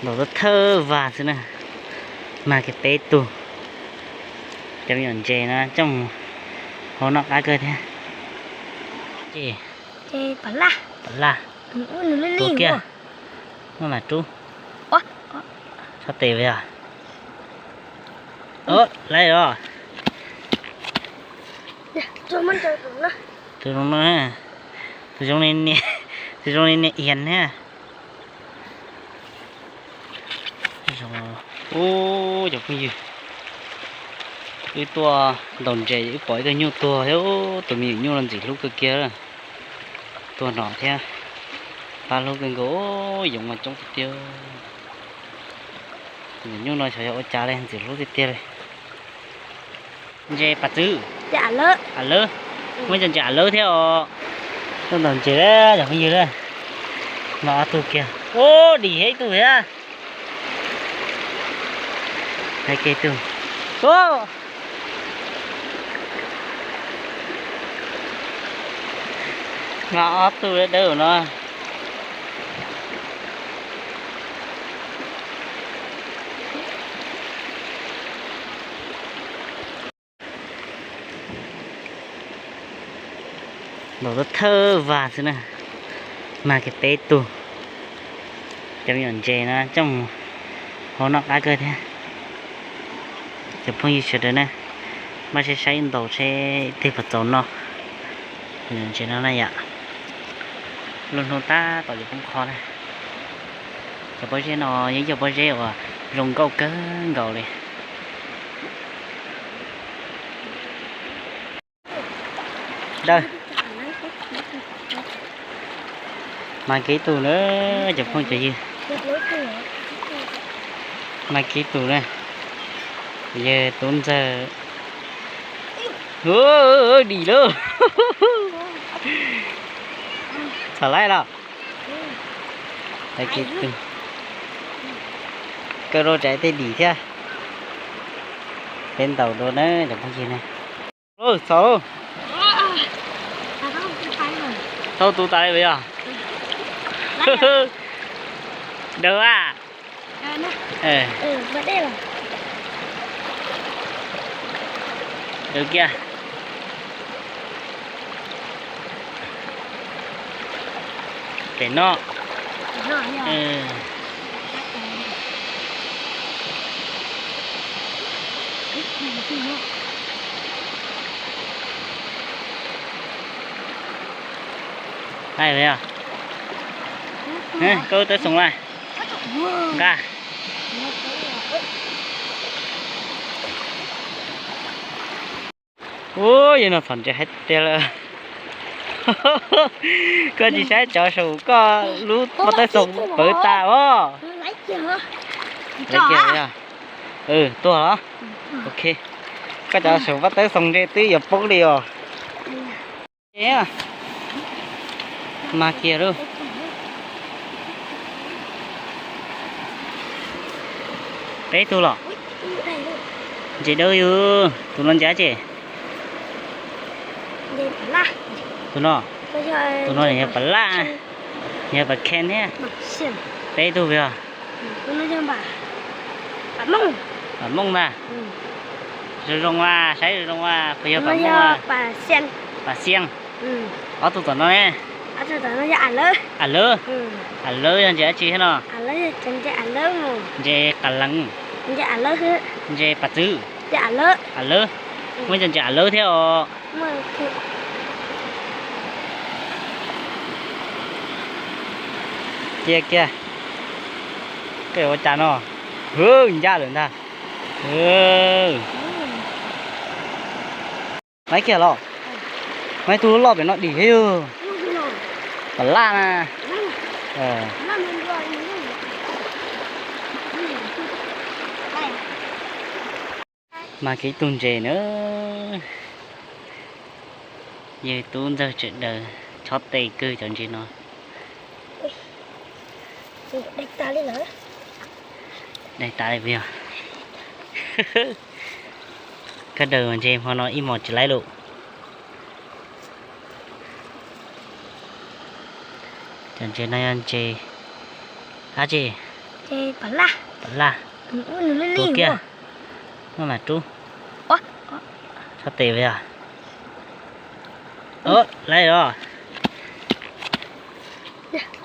Ntaus thawj thawj vag xwb na, mag kiag peb tug. Cov me nyuam ntses no coj mus hau noj qab kawg thiab. Ces pam laj, tuav kiag, muaj mam rub, txhob tes vas yog. Laiv os. Tus zoo no, tus zoo li niag ias thiab. Ub, cov phooj ywg, wb tuaj ntaus ntses wb pom ib tug nyuj tuag thiab, tus me nyuam nyuj no ntxim hlub kawg kiag. Tuag no thiab, pab hlub kawg nkaus, yoov mas coob tiag tiag. Tus me nyuam nyuj no xyov yog ua cas li, ntxim hlub tiag tiag li. Ntses pam txwv, av lawb, muaj cov ntses av lawb thiab os. Tuaj ntaus ntses cov phooj ywg, mas ob tug kiag, ub, dim heev ib tug thiab. Hais kiag tug, ub, mas ob tug dawb dawb no. Ntaus thawj thawj vag xwb na, mag kiag peb tug. Cov me nyuam ntses no coj mus hau noj qab kawg thiab. Cov phooj ywg sawv daws na, npaj saib saib ntaus seb ib teg puas txaus noj. Ntses no na yom, lub hnub tab tom yuav poob qho na. Cov pob zeb no yog ib co pob zeb uas zoo nkauj kawg nkaus li. Dawb, mag kiag ib tug na, cov phooj cov ywg. Mag kiag ib tug na, yawg Tub Ntxawg. Dim lauj. Txhom laib los. Kaw rau tsam tej dim thiab. Peb ntaus dua na cov phooj ywg na. Txhom lauj. Tau tus tas li puas yog? Dawb a. Dawb kiag. Pem no. Hais li os. Koj wb tawb xoom lawm. Nqa. Ub, yog no txhom ntses hais tiag lawm. Koj tsis saib cov saum koj lub pob tawb xoom pawv tas os. Tuag los? Ok. Koj cov saum pob tawb xoom ntses twb yuav poob li os. Mag kiag lauj. Peb tug los? Ntses dawb yus, tus no ntses dab tsi? Tus no, tus no yog pam laj, yog pam khen thiab. Peb tug puas yog? Pam mooj ntag. Zoo zoo mas, saib zoo zoo mas, puas yog pam mooj? Pam xiab. Ob tug tom no ne? Av lawb. Av lawb yog ntses dab tsi thiab no? Ntses qas leev. Ntses pam txwv. Av lawb. Muaj cov ntses av lawb thiab os. Cia kiag. Koj yuav ua cas no? Hwv, ncaj lawm ntag. Maib kiag los? Maib tug loj pem no dim thiab yus. Pam laj na. Mag kiag ib tug ntses na. Yawg Tub Ntxawg sawv daws chob tes kawg cov ntses no. Dai tas li puas yog? Koj daws ntses hmo no ib hmos tsis laib lawm. Cov ntses no yog ntses dab tsi? Pam laj. Tua kiag. Muaj mas rub. Txhob tes yog. Laiv os.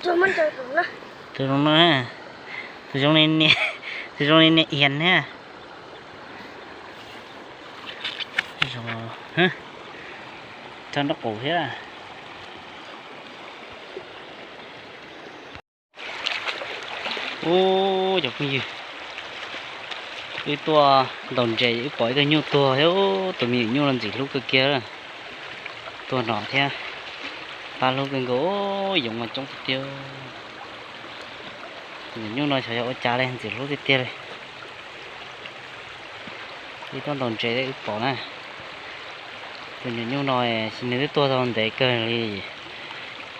Tus zoo no, tus zoo li niag ias thiab. Tso nraub qaum thiab. Ub, cov phooj ywg, wb tuaj ntaus ntses wb pom ib tug nyuj tuag thiab, tus me nyuam nyuj no ntxim hlub kawg kiag. Tuag no thiab, pab hlub kawg nkaus, yoov mas coob tiag tiag. Tus nyuam nyuj no xyov yog ua cas li, ntxim hlub tiag tiag li. Wb tuaj ntaus ntses wb pom na. Tus nyuam nyuj no nws twb tuag tau ntev kawg li,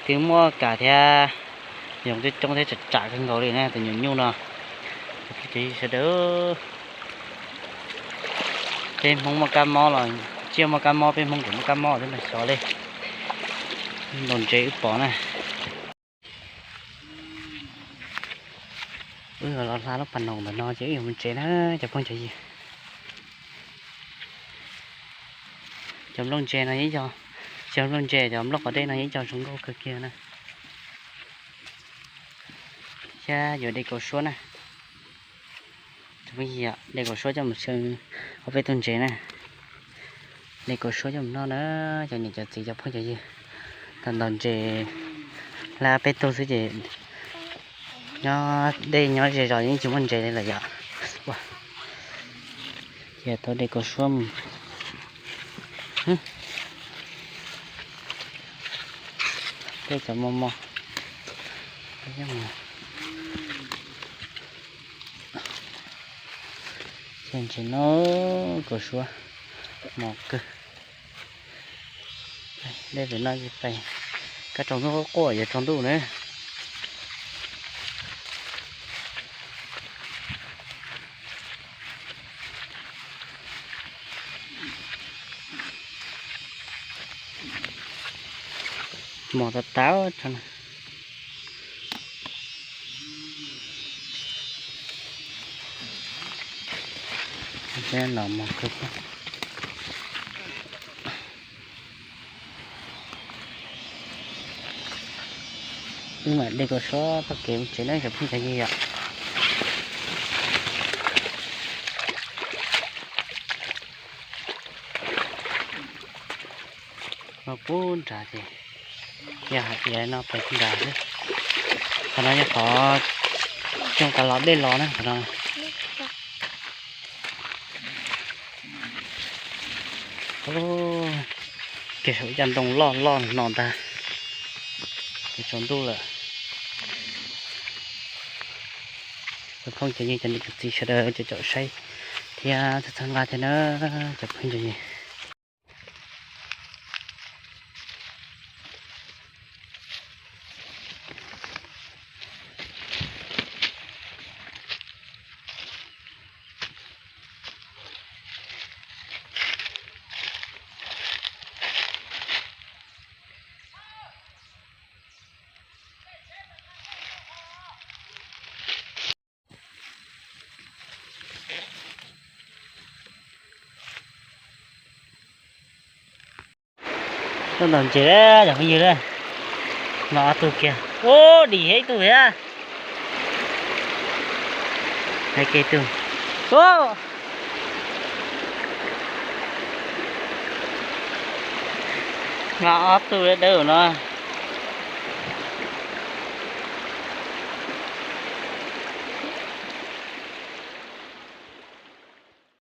twb muab kam thiab, yoov coob coob thiab tsam tsam kawg nkaus li na tus nyuam nyuj no. Cov phooj ywg sawv daws, peb Hmoob muaj kab mob los, tsiaj muaj kab mob peb Hmoob tseem muaj kab mob thiab mas xyov li. Ntaus ntses wb pom na. Wb los hla lub pas noog ntawm no ces wb yuav mus tsev na cov phooj cov ywg. Cov nplooj ntse no yeej yog, cov nplooj ntse cov nplooj qhov dej no yeej yog zoo nkauj kawg kiag na. Thiab yuav de kaus suab na. De kaus suab coj mus xyaw ob peb tug ntses na. De kaus suab coj mus noj na, cov niam cov txiv cov phooj cov ywg. Tau ntaus ntses hla peb tug xwb ces nyob dej nyob ze zos yeej tsis muaj ntses li lawm yom. Ces tau de kaus suab mus. Tej cov mos mos, ces ntses no kaus suab mos kawg. Dej pem no ces pem kab tsaus ntuj quaj quaj yuav tsaus ntuj na. Mos tas tas. Los mos kawg thiab. Wb mam de kaus suab txoj kev mus tsev na cov phooj cov ywg yom. No pub nrad ces yog hais tias no pem nrad xwb. Qhov no yog qhov coj kav los dej los na qhov no. Kiag saum ib co ntoo loj loj no ntag, tsaus ntuj lawm. Cov phooj cov ywg cov niam cov txiv sawv daws cov caum saib thiab txhawb txhawb nqa thiab na cov phooj cov ywg. Tuaj ntaus ntses cov phooj ywg na. No ob tug kiag, ub, dim thiab ib tug thiab. Hais kiag ib tug, ub, no ob tug dawb dawb no.